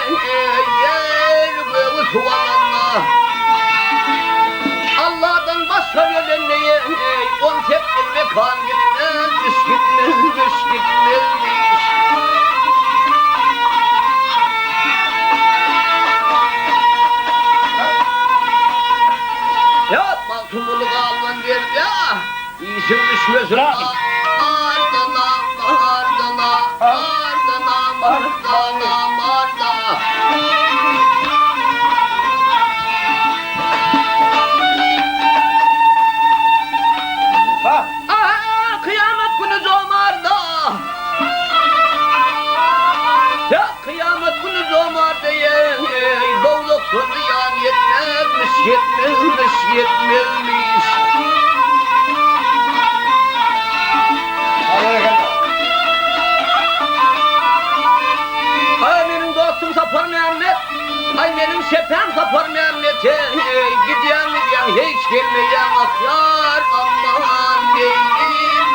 Ýer gögi suw alanda. Alladan başga ölen ey, 18 mekan gitmezmiş, gitmezmiş, gitmezmiş. Ya Magtymguly galan ýerde işiň düşmesin ardana, ardana, ardana, ardana, marda. Aha, kyýamat güni jomarda. Ya kyýamat güni jomarda ey, dowzahdan zyýan ýetmezmiş, ýetmezmiş, ýetmezmiş. Ay meniň dostum Saparmämmet. Aý meniň şepäm Saparmämmet eý, gidýäň gidýäň hiç gelmeýäň ah ýar aman neýlin.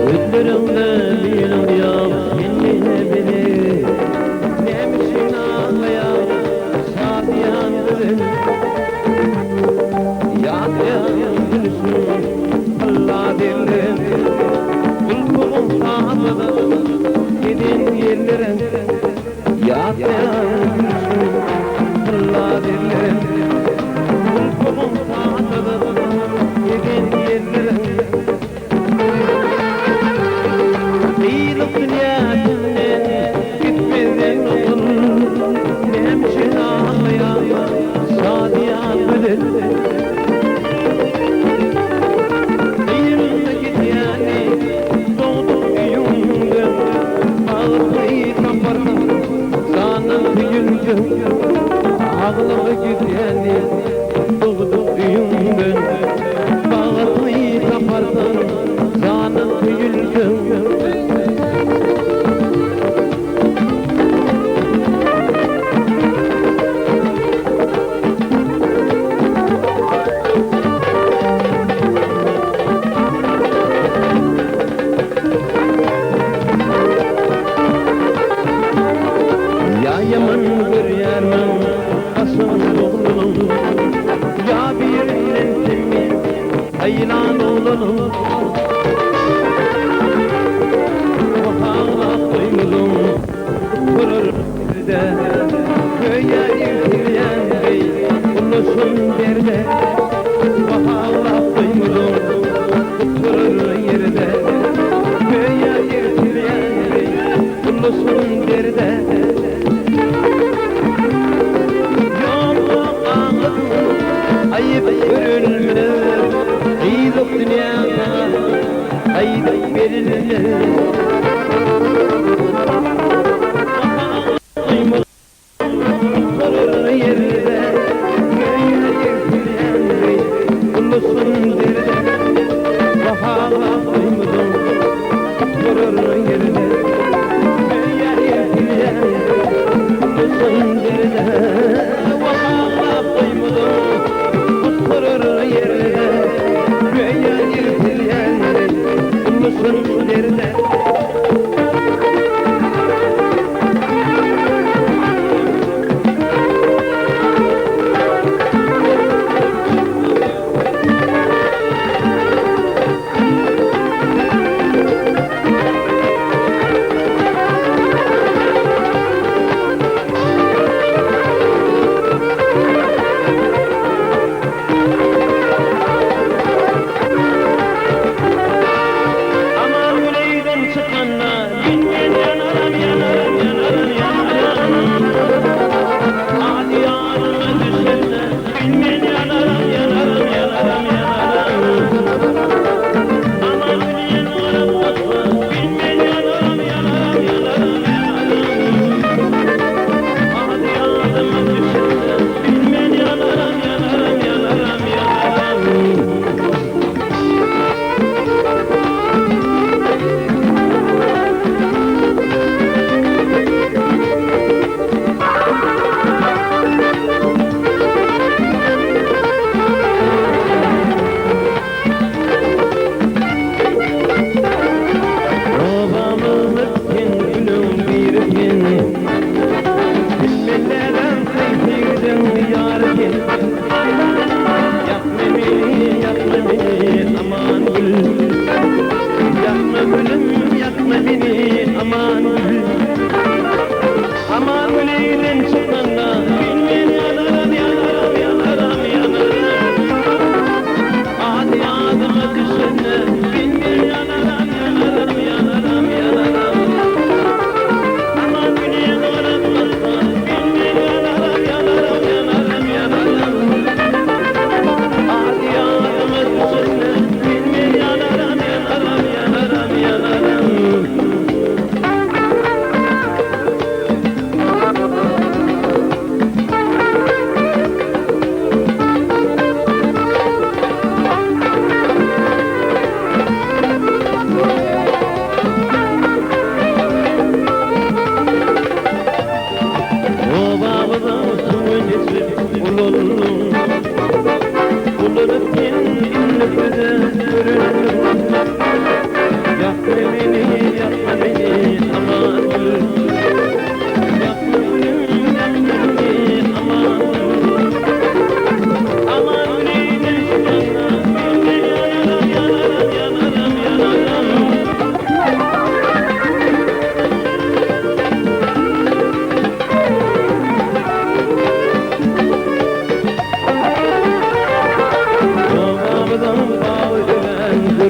Gözleriňde meniň ýok indi bile Näme üçin aglaýaň şadyýan gözel Ýatlaýan gülüşiň ylla derleň Gulpugyň sazyna giden ýerleriň Ýatlaýan gülüşiň ylla derleň Gulpugyň sazyna giden ýerleriň Gyýlyk dünýäsinden gitmezden ozal Näme üçin aglaýaň şadyýan gözel? Gyýylsa gidýäni dogduk öýüňden, Bagtly taparsyň janyň söýünje. Aglaga gidýäni dogduk öýüňden, Bagtly taparsyň janyň söýünje. Ýa ýaman görýärmiň gaşyň oglunyň, Ýa birinden seni saýlan oglanyň. Wahaglap goýmadyň oturar ýerde, Göýä irkilýän deý ulaşan derde. Wahaglap goýmadyň oturar ýerde, Göýä irkilýän deý ulaşan derde. Ýok, aňladym, aýyp görülmez, Gyzyk dünýä saňa gaýdyp berilmez.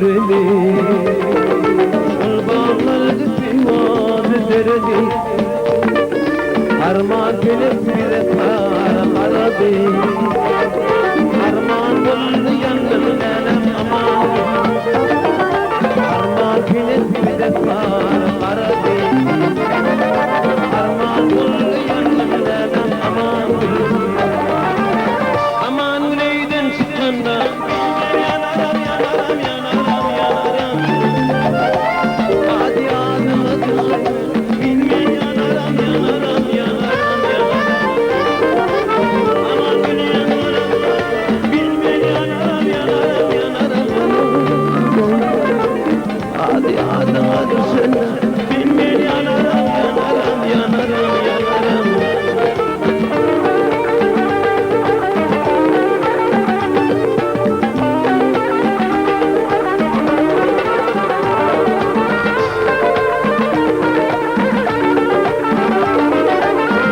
göreli. Şol baglarda peýwany dereli. Arman gelip bize sary garady. Arman boldy ýandym älem aman. Arman gelip bize sary garady. Arman boldy ýandym älem aman. Aman güneýden çykanda.